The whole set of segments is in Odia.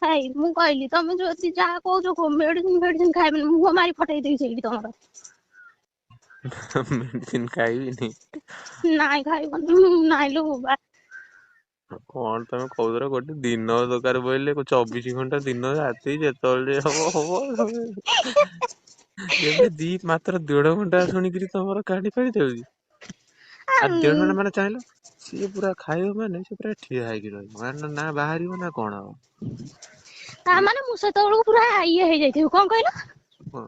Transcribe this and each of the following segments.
ହେଇ ମୁଁ କହିଲି ତମେ ଯଦି ଯାହା କହୁଛ କୁହ, ମେଡିସିନ ଫେଡିସିନ ଖାଇବିନି, ମୁହଁ ମାରି ଫଟେଇ ଦେବି ସେଇଠି ତମର। ମେଡିସିନ ଖାଇବିନି। ନାଇଁ ଖାଇବନି, ନାଇଁ ଲୋ ବୋବା। କଣ ତମେ କହୁଥିଲ, ଗୋଟେ ଦିନ ଦରକାର ପଇଲେ 24 ଘଣ୍ଟା, ଦିନ ରାତି ଯେତେବେଳେ ହବ ହବ। ଏବେ ଦି ମାତ୍ର ଦେଢ ଘଣ୍ଟା ଶୁଣିକିରି ତମର କାଢି ଫାଡି ଯାଉଛି। ଆଉ ଦେଢ ଘଣ୍ଟା ମାନେ ଚାହିଁଲ ସିଏ ପୁରା ଖାଇବ, ମାନେ ସିଏ ପୁରା ଠିଆ ହେଇକି ରହିବ, ମାନେ ନା ବାହାରିବ ନା କଣ ହବ। ତା ମାନେ ମୁଁ ସେତେବେଳକୁ ପୁରା ଇଏ ହେଇଯାଇଥିବି, କଣ କହିଲ? ହଁ।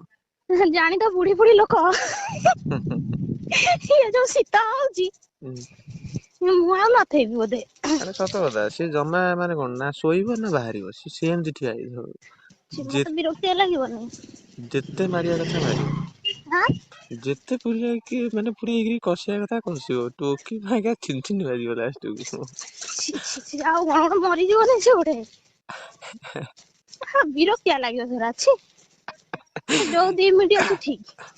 ଜାଣି ତ ବୁଢୀ ବୁଢୀ ଲୋକ, ଇଏ ଯୋଉ ଶୀତ ହଉଛି, ମୁଁ ଆଉ ନଥେଇବି ବୋଧେ। ଆରେ ସତ କଥା, ସିଏ ଜମା ମାନେ କଣ ନା ଶୋଇବ ନା ବାହାରିବ, ସିଏ ସେମିତି ଠିଆ ହେଇଥିବ। ମତେ ବିରକ୍ତିଆ ଲାଗିବନି? ଯେତେ ମାରିବା କଥା ମାରିବ, ଯେତେ ପୁରେଇକି ମାନେ ପୁରେଇକିରି କଷିବା କଥା କଷିବ, ଟୋକି ଭାଇକା ଛିନ୍ ଛିନ୍ ବାଜିବ ଲାଷ୍ଟକୁ। ଆଉ କଣ ମରିଯିବନି ସେ ଗୋଟେ? ବିରକ୍ତିଆ ଲାଗିବ ସେରା, ଛି। ଯୋଉ 2 ମିନିଟ୍ ଅଛି ଠିକ।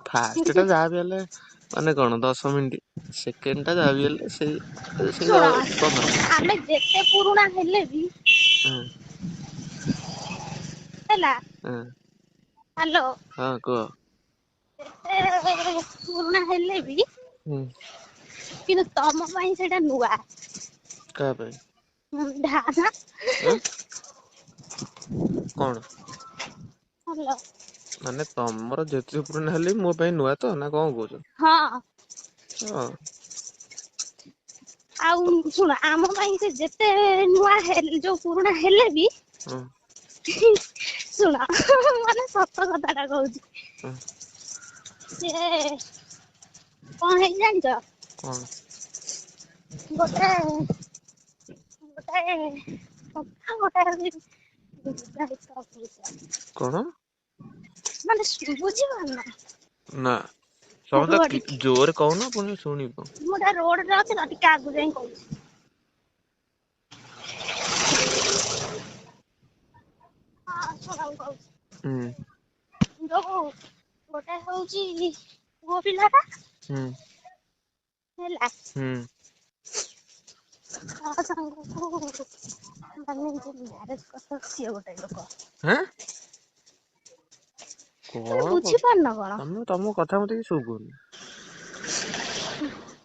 ଫାଷ୍ଟ ଟା ଯାହା ବି ହେଲେ ମାନେ କଣ 10 ମିନିଟ୍, ସେକେଣ୍ଡ ଟା ଯାହା ବି ହେଲେ ସେଇ ସେଇ ଶୁଣ, 15 ମିନିଟ୍। ଆମେ ଯେତେ ପୁରୁଣା ହେଲେ ବି ହେଲା। ହ୍ୟାଲୋ? ହଁ, କୁହ। ଯେତେ ପୁରୁଣା ହେଲେ ବି କିନ୍ତୁ ତମ ପାଇଁ ସେଇଟା ନୂଆ। କାହା ପାଇଁ? ଢାଣା। କଣ? ହ୍ୟାଲୋ? ମାନେ ତମର ଯେତେ ପୁରୁଣା ହେଲେ ମୋ ପାଇଁ ନୂଆ ତ, ନା କଣ କହୁଛ? ହଁ। ହଁ। ଆଉ ଶୁଣ, ଆମ ପାଇଁ ସେ ଯେତେ ନୂଆ ଯୋଉ ପୁରୁଣା ହେଲେ ବି, ଶୁଣ, ମାନେ ସତ କଥାଟା କହୁଛି, ସେ କଣ ହେଇଛି ଜାଣିଛ? କଣ? ଗୋଟେ ଗୋଟେ ଗୋଟେ କଣ ମାନେ ବୁଝିପାରୁନ? ନା, ସମସ୍ତେ ଜୋରେ କହୁନ, ପୁଣି ଶୁଣିବ। ମୁଁ ଟା ରୋଡରେ ଅଛି ତ, ଟିକେ ଆଗକୁ ଯାଇ କହୁଛି। ହଁ, ଶୁଣ, କହୁଛି। ଯୋଉ ଗୋଟେ ହଉଛି ପୁଅ ପିଲାଟା ହେଲା, ତା ସାଙ୍ଗକୁ ମାନେ ମ୍ୟାରେଜ କଥା, ସିଏ ଗୋଟେ ଲୋକ। କଣ ବୁଝିପାରୁନ କଣ? ତମେ ତମ କଥା ମତେ କିଛି ଶୁଭୁନି।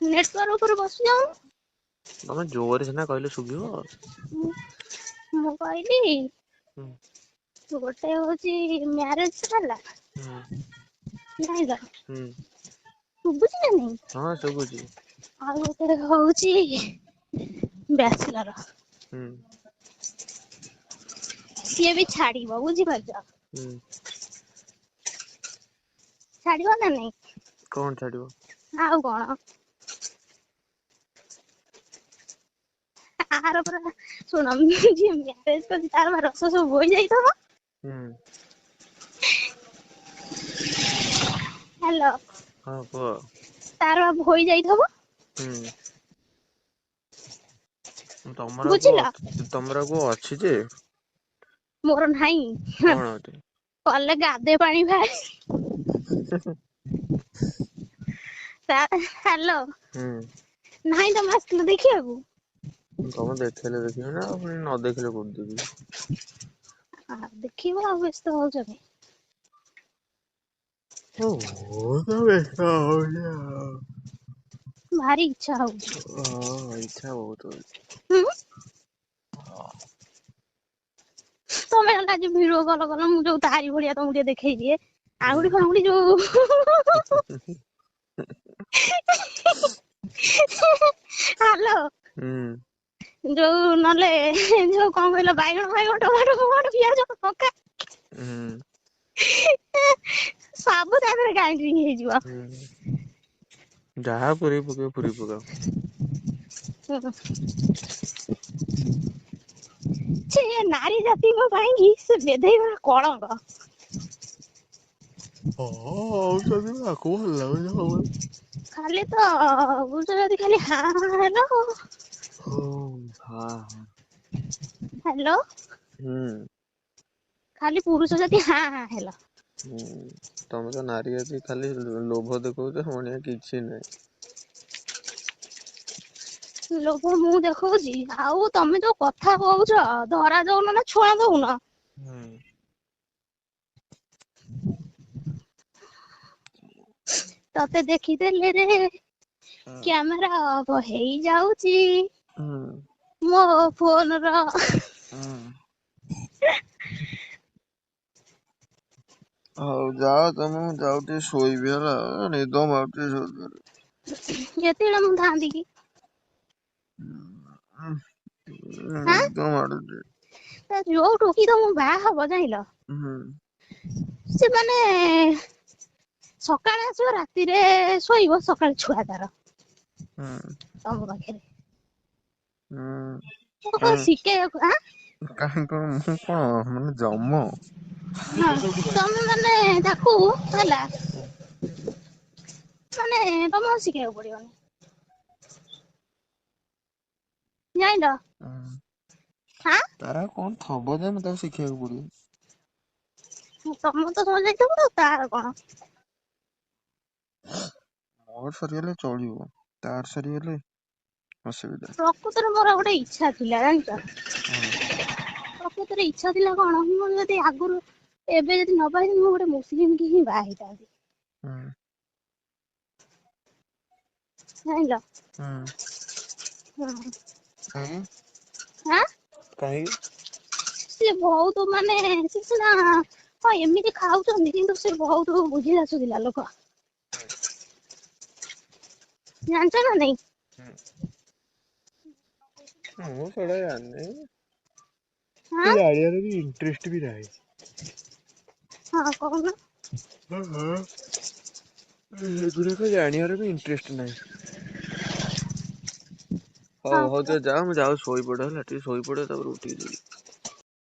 ନେଟୱାର୍କ ଉପରେ ବସି ଯାଉନ। ତମେ ଜୋରେ ସିନା କହିଲେ ଶୁଭିବ। ମୁଁ କହିଲି, ଗୋଟେ ହଉଛି ମ୍ୟାରେଜ ହେଲା, ନାଇଁ ତ? ଶୁଭୁଛି ନା ନାଇଁ? ହଁ, ଶୁଭୁଛି। ଆଉ ଗୋଟେ ହଉଛି ବ୍ୟାଚଲର, ସିଏ ବି ଛାଡିବ, ବୁଝିପାରୁଛ? ଛାଡିବ ନା ନାଇଁ? କଣ ଛାଡିବ? ଆଉ କଣ, ଆର ପୁରା, ଶୁଣ, ଯିଏ ମ୍ୟାରେଜ କରିଛି ତାର ବା ରସ ସବୁ ବୋହି ଯାଇଥିବ। ହ୍ୟାଲୋ? ହଁ, କୁହ। ତାର ବା ବୋହି ଯାଇଥିବ। ତମର ବୁଝିଲ? ତମର କୋଉ ଅଛି ଯେ? ମୋର ନାହିଁ। କଣ ଅଛି? କଲେ ଗାଧେ ପାଣି ଭାଇ। ହ୍ୟାଲୋ? ନାହିଁ, ତମେ ଆସିଥିଲ ଦେଖିବାକୁ। ତମେ ଦେଖିଲେ ଦେଖିବି ନା, ଆଉ ପୁଣି ନ ଦେଖିଲେ କୋଉଠି ଦେଖିବି? ଦେଖିବ, ଆଉ ବ୍ୟସ୍ତ ହଉଛ କାଇଁ? ବ୍ୟସ୍ତ ହଉଛି ଆଉ। ଭାରି ଇଚ୍ଛା ହଉଛି। ହଁ, ଇଚ୍ଛା ବହୁତ ହଉଛି। ତମେ ହେଲେ ଆଜି ଭିଡିଓ କଲ କଲ, ମୁଁ ଯୋଉ ତାରି ଭଳିଆ ତମକୁ ଟିକେ ଦେଖେଇ ଦିଏ, ଆଙ୍ଗୁଠି ଫାଙ୍ଗୁଠି ଯୋଉ। ହ୍ୟାଲୋ? ଯୋଉ ନହେଲେ ଯୋଉ କଣ କହିଲ, ବାଇଗଣ ଫାଇଗଣ, ଟମାଟୋ ଫମାଟୋ, ପିଆଜ ପକା, ସବୁ ତା ଦେହରେ ଗ୍ରାଇଣ୍ଡିଙ୍ଗ ହେଇଯିବ। ଯାହା ପୁରେଇ ପକେଇବ ପୁରେଇ ପକାଅ। ସେ ନାରୀ ଜାତିଙ୍କ ପାଇଁ କି ସେ ବେଧେଇ କଳଙ୍କ। ହଁ, ହଉଛନ୍ତି, ଆକୁ ଭଲ ଲାଗୁଛି ହଉ। ଖାଲି ତ ବୁଝ ଯଦି ଖାଲି ହାଁ ହାଁ ହେଲ। ହଁ। ହ୍ୟାଲୋ? ଖାଲି ପୁରୁଷ ଜାତି ହାଁ ହାଁ ହେଲ। ତମେ ତ ନାରୀ ଜାତି ଖାଲି ଲୋଭ ଦେଖଉଛ, ମଣିଆ କିଛି ନାହିଁ। ଲୋଭ ମୁଁ ଦେଖଉଛି ଆଉ ତମେ ଯୋଉ କଥା କହୁଛ, ଧରା ଦଉନ ନା ଛୁଆଁ ଦଉନ। ହୁଁ। ତତେ ଦେଖିଦେଲେ ରେ ହୁଁ। କ୍ୟାମେରା ଅଫ୍ ହେଇଯାଉଛି ହୁଁ। ମୋ ଫୋନ ର। ହୁଁ। ହଉ ଯାଅ ତମେ, ମୁଁ ଯାଉଛି ଟିକେ ଶୋଇବି ହେଲା, ନିଦ ମାଡୁଛି ଜୋରେ। ଯେତେବେଳେ ମୁଁ ଥାନ୍ତି କି ହାଁ, ନିଦ ମାଡୁଛି। ଯୋଉ ଟୋକି ତମ ବାହା ହବ ଜାଣିଲ, ହୁଁ। ସେ ମାନେ ସକାଳେ ଆସିବ, ରାତିରେ ଶୋଇବ, ସକାଳେ ଛୁଆ ତାର ହୁଁ। ତମ ପାଖରେ। ହୁଁ। ମୁଁ କଣ କାଇଁ ଶିଖେଇବାକୁ ଆଁ? କାହିଁ କଣ ମୁଁ କଣ ମାନେ ଜମ? ହଁ, ତମେ ମାନେ ତାକୁ ହେଲା ମାନେ ତମକୁ ଶିଖେଇବାକୁ ପଡିବନି, ଜାଣିଲ? ହୁଁ। ହାଁ, ତାର ଆଉ କଣ ଥବ ଯେ ମୁଁ ତାକୁ ଶିଖେଇବାକୁ ପଡିବ? ତମର ତ ସରିଯାଇଥିବ, ତାର କଣ? ମୋର ସରିଗଲେ ଚଳିବ, ତାର ସରିଗଲେ ଅସୁବିଧା। ପ୍ରକୃତରେ ମୋର ଗୋଟେ ଇଚ୍ଛା ଥିଲା ଜାଣିଛ। ହଁ। ପ୍ରକୃତରେ ଇଚ୍ଛା ଥିଲା କଣ, ମୁଁ ଯଦି ଆଗରୁ ଏବେ ଯଦି ନ ବାହା ହେଇଥାନ୍ତି, ମୁଁ ଗୋଟେ ମୁସଲିମ କି ହିଁ ବାହା ହେଇଥାନ୍ତି। ହୁଁ। ଜାଣିଲ? ହୁଁ। ହଁ। କାହିଁକି? ହାଁ, କାହିଁକି? ସିଏ ବହୁତ ମାନେ ସେ ସିନା ହଁ ଏମିତି ଖାଉଛନ୍ତି, କିନ୍ତୁ ସେ ବହୁତ ବୁଝିଲା ସୁଝିଲା ଲୋକ, ଜାଣିଛ ନା ନାଇଁ? ହୁଁ। ମୁଁ ସେଗୁଡା ଜାଣିନି। ହଁ। ଜାଣିବାର ବି ଇଣ୍ଟରେଷ୍ଟ ବି ନାହିଁ। ହଁ, କହୁନ। ହଁ ହଁ, ଏଗୁଡାକ ଜାଣିବାର ବି ଇଣ୍ଟରେଷ୍ଟ ନାହିଁ। ହଉ ହଁ ହଉ, ତ ଯାଅ, ମୁଁ ଯାଉଛି ଶୋଇପଡେ ହେଲା, ଟିକେ ଶୋଇପଡେ ତାପରେ ଉଠିକି ଯିବି।